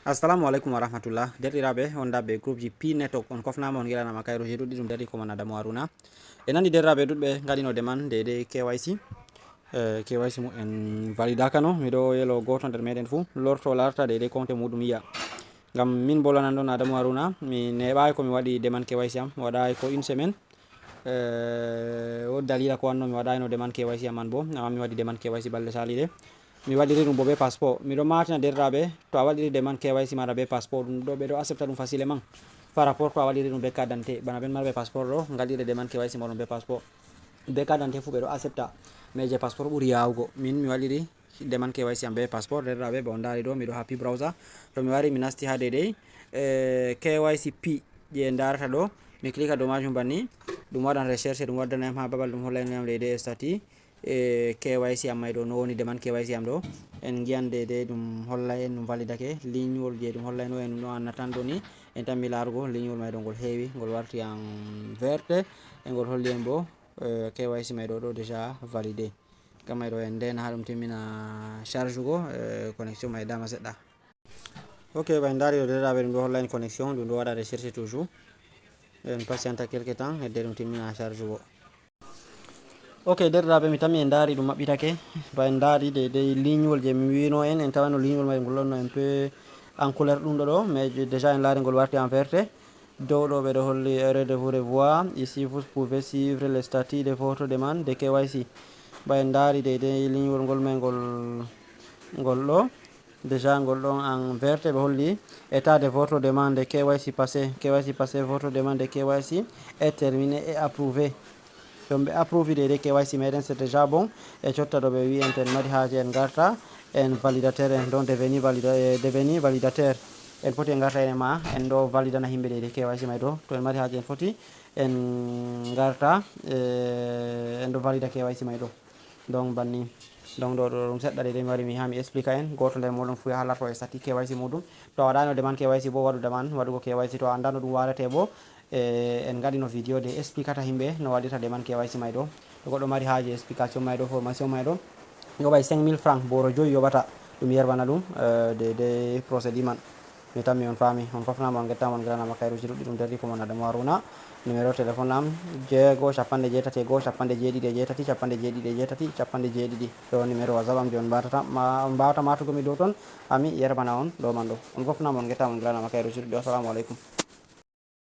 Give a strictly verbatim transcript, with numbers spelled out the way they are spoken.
Assalamu alaikum wa rahmatullah. Derɗiraaɓe, on ɗaɓɓe groupe ji Pi Network, on kofnaama, on ngilanama kayruuji ɗuɗɗi, ɗum dari ko mon Adamu Haruna. En anndi derɗiraaɓe ɗuɗɓe ngaɗino demande de, de K Y C. Eh, K Y C mu en validakano. Miɗo yelo gooto nder meɗen fuu lorto larta de, de compte muɗum yiya. Ngam min bolanan ɗon Adamu Haruna, mi neeɓaay ko mi waɗi demande K Y C am, mi waɗaay ko une semaine. Eh, o dalila ko wanno mi waɗayno demande K Y C am man bo, amma mi waɗi demande K Y C balɗe saliɗe. Mi waɗiri ɗum bo be passeport. Miɗo matina derɗiraaɓe, to a waɗiri demande K Y C maɗa be passeport, ɗum ɗo ɓe ɗo accepta ɗum facilement. Par rapport to a waɗiri ɗum be carte d'identité, bana ben marɓe passeport ɗo, ngaɗire demande K Y C maɗum be passeport. Be carte d'identité fu ɓe ɗo accepta, mais je passeport ɓuri yawugo. Min mi waɗiri demande K Y C am be passeport, derɗiraaɓe, ba on ndaari ɗo, miɗo ha Pi browser. To mi wari mi nasti ha deydey, eh, K Y C Pi je en ndarata ɗo, mi clika dow majum banni, ɗum waɗan recherche, ɗum waddana yam ha babal ɗum hollay yam deydey statut, eh, K Y C am may ɗo, no woni demande K Y C am ɗo. En ngiyan deydey ɗum hollay en ɗum validake, lignewol je ɗum hollayno en ɗum ɗo annatan ɗo ni, en tammi larugo lignewol may ɗo ngol heewi, ngol warti en verte, e ngol holli en bo, eh, K Y C may ɗo ɗo déjà validé. Kam may ɗo en ndena ha ɗum timmina charge go, eh, connexion may dama seɗɗa. Ok, ɓay ndaari ɗo derɗiraaɓe, ɗum ɗo holla en connexion, ɗum ɗo waɗa recherche toujours. En patienta quelque temps, hedde ɗum timmina charge go. Ok, derɗiraaɓe, mi tammi en ndaari ɗum maɓɓitake. Ɓay ndaari de, de lignewol je mi wiino en, en tawano lignewol may ngol ɗon no un peu en couleur ɗum ɗo ɗo, mais déjà en laari ngol warti en verte. Dow ɗo ɓe ɗo holli: heureux de vous revoir. Ici, vous pouvez suivre le statut de votre demande de K Y C. Ɓay ndaari de, de lignewol ngol may ngol, ngol ɗo. Déjà ngol ɗon en verte, ɓe holli: état de votre demande de K Y C passé. K Y C passé, votre demande de K Y C est terminée et approuvée. Donc ɓe approuve de, de K Y C meɗen, c'est déjà bon. E jotta ɗo ɓe wi en to en mari haaje en garta en validateur, en ɗon devenu valida-, eh, devenu validateur. En poti en garta ene ma, en ɗo validana himɓe de, de K Y C may ɗo. To en mari haaje en foti en garta, eh, en ɗo valida K Y C may ɗo. Donc banni. Donc ɗo, ɗo ɗum seɗɗa de, de mi wari mi ha mi explique en. Goto nder moɗon fu yaha larto e statut K Y C muɗum. To a waɗano demande K Y C bo, waɗu demande waɗugo K Y C. To a andano ɗum warete bo, e en ngaɗino vidéo de explicata himɓe no waɗirta demande K Y C may ɗo. To goɗɗo mari haaje explication may ɗo, formation may ɗo, yoɓay cinq mille francs, boro joyi yoɓata, ɗum yerbana ɗum, eh, de, de procédure man. Mi tammi on faami, on fofnama, on gettama, on gelanama kayruji ɗuɗɗi, ɗum darri ko mon Adamu Haruna. Numéro téléphone am: jeego, capanɗe jeetati e go'o, capanɗe jeeɗiɗi e jeetati, capanɗe jeeɗiɗi e jeetati, capanɗe jeeɗiɗi. Ɗo numéro WhatsApp am je on mbatata, ma, on mbawata matugo mi dow ton, ami yerbana on ɗo man ɗo. On fofnama, on gettama, on gelanama kayruji ɗuɗɗi. Assalamu alaikum.